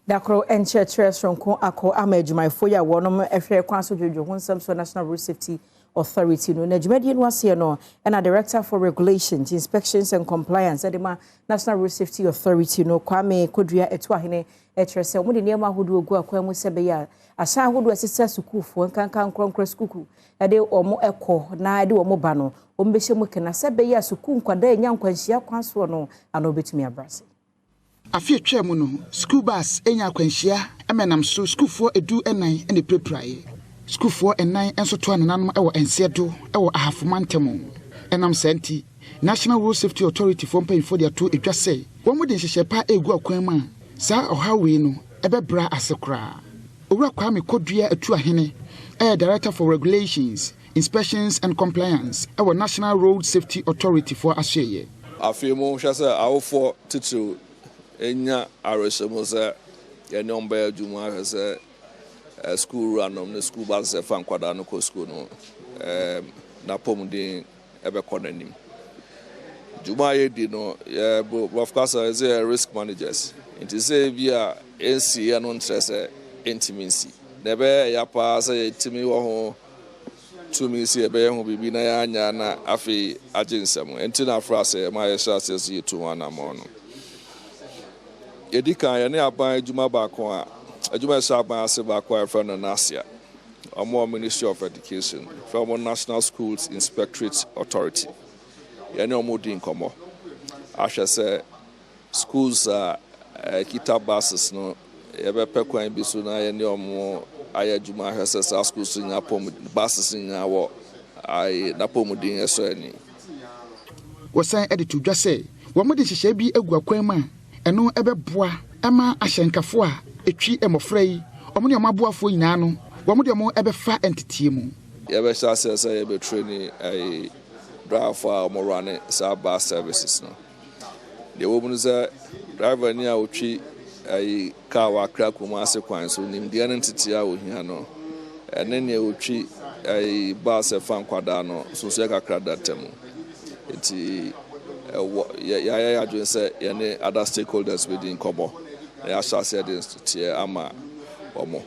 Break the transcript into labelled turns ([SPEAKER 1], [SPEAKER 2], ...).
[SPEAKER 1] Dakoro nkyerɛkyerɛ soronko akɔ ama adwumayɛfoɔ yi a wɔnom hwɛ kwan so dwodwo ho nsɛm so, National Road Safety Authority no. Na dwumadie no aseɛ no, ɛna Director for Regulations, Inspections and Compliance ɛde ma National Road Safety Authority no, Kwame Kodua Ɛtoahene, ɛkyerɛ sɛ wɔde nneɛma ahodoɔ gu akwan mu sɛ bɛyɛ a ahyɛn ahodoɔ ɛsesa sukuufoɔ nkanka nkorɔnkorɔ sukuu ɛde wɔn ɛkɔ na ɛde wɔn ba no, wɔn bɛhyɛ mu kena sɛ bɛyɛ a sukuu nkwadaa nya nkwanhyia kwan soɔ no ano bɛtumi abrase.
[SPEAKER 2] Afe atwa mu no, school bus anya akwanhyia ma so sukuufoɔ 14 na pirapiraeɛ. Sukuufoɔ 4 nso toa nananom wɔ nseɛ do wɔ Ahafoma ntam. Ɛnam saa nti, National Road Safety Authority foɔ mpanyinfoɔ de ato edwa sɛ wɔn de nhyehyɛ pa egu akwan mu a saa ɔhaw wei no ɛbɛbra ase koraa. Owura Kwame Kodua Atuahene ɛyɛ Director for Regulations, Inspections and Compliance ɛwɔ National Road Safety Authority foɔ asoɛyɛ.
[SPEAKER 3] Afei mu hwɛ sɛ awofoɔ titiriw nya awerɛhyɛmu sɛ yɛne wɔn bɛyɛ adwuma ahwɛ sɛ sukuu wuranom ne sukuu bus ɛfa nkwadaa no kɔ sukuu no n'apɔmuden ɛbɛkɔ n'anim. Dwuma a yɛdi no, yɛ borɔfo kasa yɛsɛ yɛ risk managers, nti sɛ bi a ɛnsi yɛ no nkyerɛ sɛ ɛntumi nsi, na ɛbɛyɛ ɛya paa sɛ yɛtumi wɔ ho tumi sɛ yɛbɛyɛ ho biribi na yɛanya na afei agye nsɛm. Nti na afra sɛ ma yɛhyɛ aseɛ sɛ yɛtu ho anammɔn no. Yɛdi kan, yɛne aban adwuma baako a adwuma ɛhyɛ aban ase baako a yɛfrɛ no NASIA, ɔmo wɔ Ministry of Education, fɛ ɔmo National Schools Inspectorate Authority, yɛne ɔmo di nkɔmmɔ ahwɛ sɛ schools a ɛkita buses no, yɛbɛpɛ kwan bi so na yɛne ɔmo ayɛ adwuma ahwɛ sɛ saa schools nyinaa pɔm buses nyinaa wɔ ayi n'apɔmuden ɛsɔ ani.
[SPEAKER 2] Wɔsan de to dwa sɛ wɔn de nhyehyɛe bi agu akwan mu a ɛno ɛbɛboa ɛma ahyɛnkafo a etwi mmɔfra yi, wɔn ne wɔn aboafoɔ nyinaa no, wɔn de wɔn ɛbɛfa nteteɛ mu.
[SPEAKER 3] Yɛbɛhyɛ aseɛ sɛ yɛbɛtrain ɛyi driver a wɔn run saa bus services no. Deɛ ɛwɔ mu no sɛ driver ni a otwi ɛyi kaa wɔ Akra Kumase kwan so, nimdeɛ ne nteteɛ a ohia no, ɛne nea otwi ɛyi bus ɛfa nkwadaa no nso kakra da ntam. Nti ɛwɔ yɛ yɛayɛ yɛ adwene sɛ yɛne other stakeholders bɛdi nkɔmmɔ na yɛahyɛ aseɛ de nteteɛ ama wɔn.